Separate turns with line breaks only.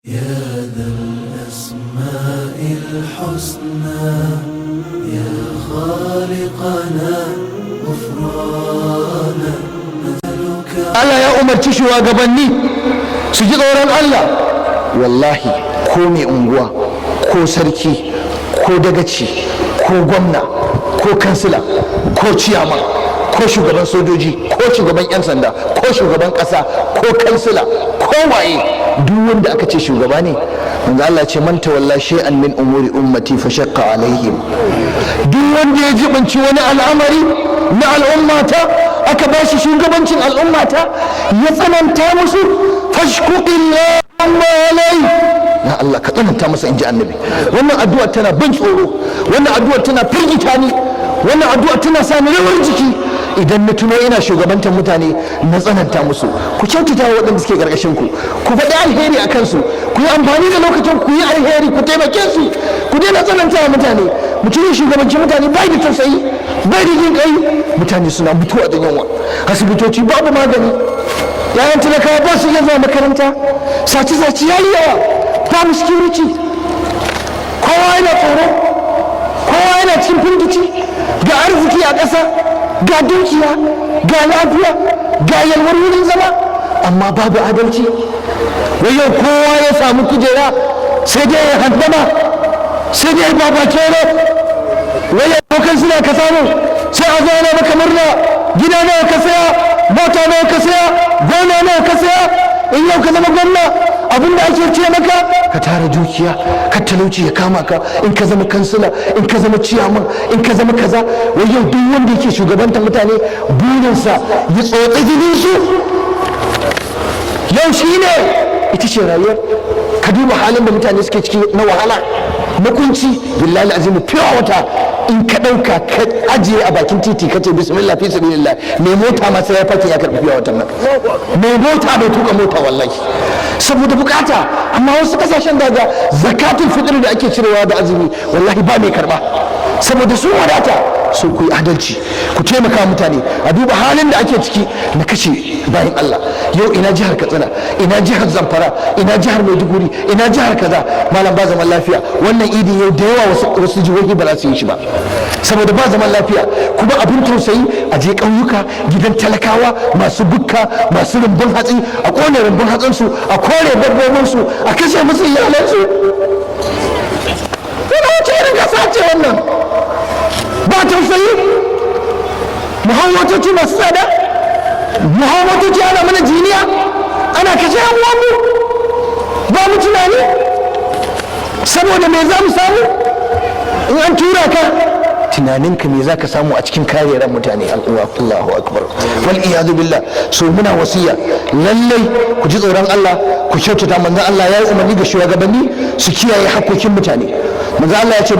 يا ذا الأسماء الحسنى يا خالقنا غفرانا نسألك.
Allah ya umarci shugabanni su ji tsoron Allah. Wallahi, ko mai unguwa, ko sarki, ko dagaci, ko gwamna, ko kansila, ko ciyaman, ko shugaban sojoji, ko shugaban 'yan sanda, ko shugaban kasa, ko kansila, ko waye, duk wanda aka ce shugaba ne, manzo Allah ce: "Man tawalla shay'an min umuri ummati fa shaqqa alaihim." Duk wanda ya jibanci wani al'amari na al'ummata, aka ba shi shugabancin al'ummata, ya tsananta musu, fashquqillahumma alai, ya Allah ka tsananta masa, inji Annabi. Wannan addu'a tana ban tsoro, wannan addu'a tana firgita ni, wannan addu'a tana sa ni rawar jiki idan na tuno ina shugabantar mutane na tsananta musu. Ku kyautata wa waɗanda suke ƙarƙashin ku, ku faɗi alheri a kansu, ku yi amfani da lokacin ku yi alheri, ku taimake su, ku daina tsananta wa mutane. Mutum ya shugabanci mutane, bai da tausayi, bai da jin kai. Mutane suna mutuwa da yunwa, asibitoci babu magani, yayan talakawa ba su iya zuwa makaranta, sace-sace ya yi yawa, babu security, kowa yana tsoro, kowa yana cikin firgici. Ga arziki a ƙasa, ga dukiya, ga lafiya, ga yalwar wurin zama, amma babu adalci. Wai yau kowa ya samu kujera sai dai ya handama, sai dai babakere. Wai yau kan suna ka samu, sai a zo ana maka murna: gida nawa ka saya, mota nawa ka saya, gona nawa ka saya. In yau ka zama gwamna, abin da ake ce maka, ka tara dukiya, ka talauci ya kama ka. In ka zama kansila, in ka zama ciyaman, in ka zama kaza, wai yau duk wanda yake shugabantar mutane burinsa ya tsotsi jinin su. Yau shi ne ita ce rayuwar. Ka duba halin da mutane suke ciki na wahala, na kunci. Billahi azimu, pure water in ka ɗauka ka ajiye a bakin titi, ka ce bismillah, fi sabilillah, mai mota ma sai ya fakin ya karɓi pure water nan. Mai mota bai tuka mota, wallahi, saboda bukata. Amma wasu kasashen, daga zakatul fitr da ake cirewa da azumi, wallahi ba mai karba saboda sun wadata. So ku yi adalci, ku taimaka mutane. A duba halin da ake ciki na kashe bayan Allah. Yau ina jihar Katsina, ina jihar Zamfara, ina jihar Maiduguri, ina jihar kaza, malam, ba zaman lafiya. Wannan idin yau da yawa wasu jihohi ba za su yi shi ba saboda ba zaman lafiya. Kuma abin tausayi, a je ƙauyuka, gidan talakawa masu bukka, masu rumbun hatsi, a kone rumbun hatsinsu, a kore dabbobinsu, a kashe musu iyalansu. Wannan wace irin ƙasa ce wannan? Ba tausayi. Mu hau motoci masu tsada, mu hau motoci, ana mana jiniya, ana kashe yan uwanmu, ba mu tunani saboda me za mu samu. In an tura ka, tunaninka me za ka samu a cikin kare ran mutane? Allahu akbar, wal iyadu billah. So muna wasiya, lallai ku ji tsoron Allah, ku kyautata. Manzon Allah ya yi umarni ga shugabanni su kiyaye hakkokin mutane. Manzon Allah ya ce